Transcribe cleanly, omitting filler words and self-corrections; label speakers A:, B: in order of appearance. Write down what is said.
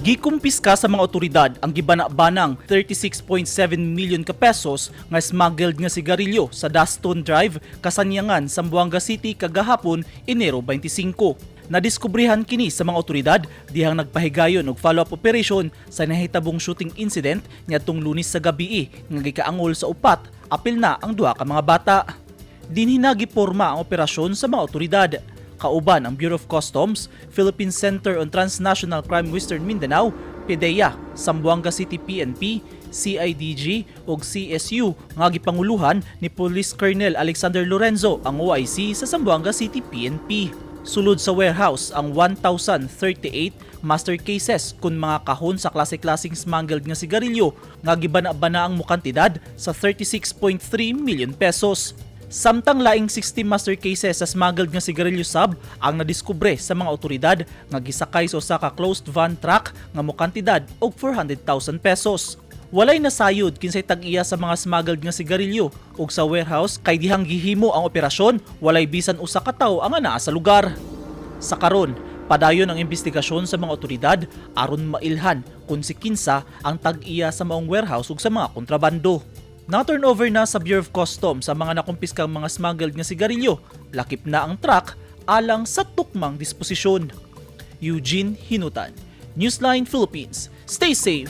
A: Gikumpiska sa mga otoridad ang gibana-banang 36.7 million ka pesos nga smuggled nga sigarilyo sa Daston Drive, Kasanyangan, Zamboanga City kagahapon, Enero 25. Nadiskubrihan kini sa mga otoridad dihang nagpahigayon og follow-up operation sa nahitabong shooting incident niadtong Lunes sa gabii nga gikaangol sa upat, apil na ang duha ka mga bata. Dinhi na giporma ang operasyon sa mga otoridad kauban ang Bureau of Customs, Philippine Center on Transnational Crime Western Mindanao, PDEA, Zamboanga City PNP, CIDG ug CSU nga gipanguluhan ni Police Colonel Alexander Lorenzo, ang OIC sa Zamboanga City PNP. Sulod sa warehouse ang 1,038 master cases kun mga kahon sa klase-klaseng smuggled nga sigarilyo nga gibana-bana ang mukantidad sa 36.3 million pesos. Samtang laing 60 master cases sa smuggled nga sigarilyo sab ang nadiskubre sa mga otoridad nga gisakay sa usa ka closed van truck nga mokantidad og 400,000 pesos. Walay nasayod kinsay tag-iya sa mga smuggled nga sigarilyo ug sa warehouse kay dihang gihimo ang operasyon, walay bisan usa ka tawo ang naa sa lugar. Sa karon, padayon ang investigasyon sa mga otoridad aron mailhan kung si kinsa ang tag-iya sa maong warehouse ug sa mga kontrabando. Na-turn over na sa Bureau of Customs sa mga nakumpiskang mga smuggled nga sigarilyo, lakip na ang truck alang sa tukmang disposisyon. Eugene Hinutan, Newsline Philippines. Stay safe.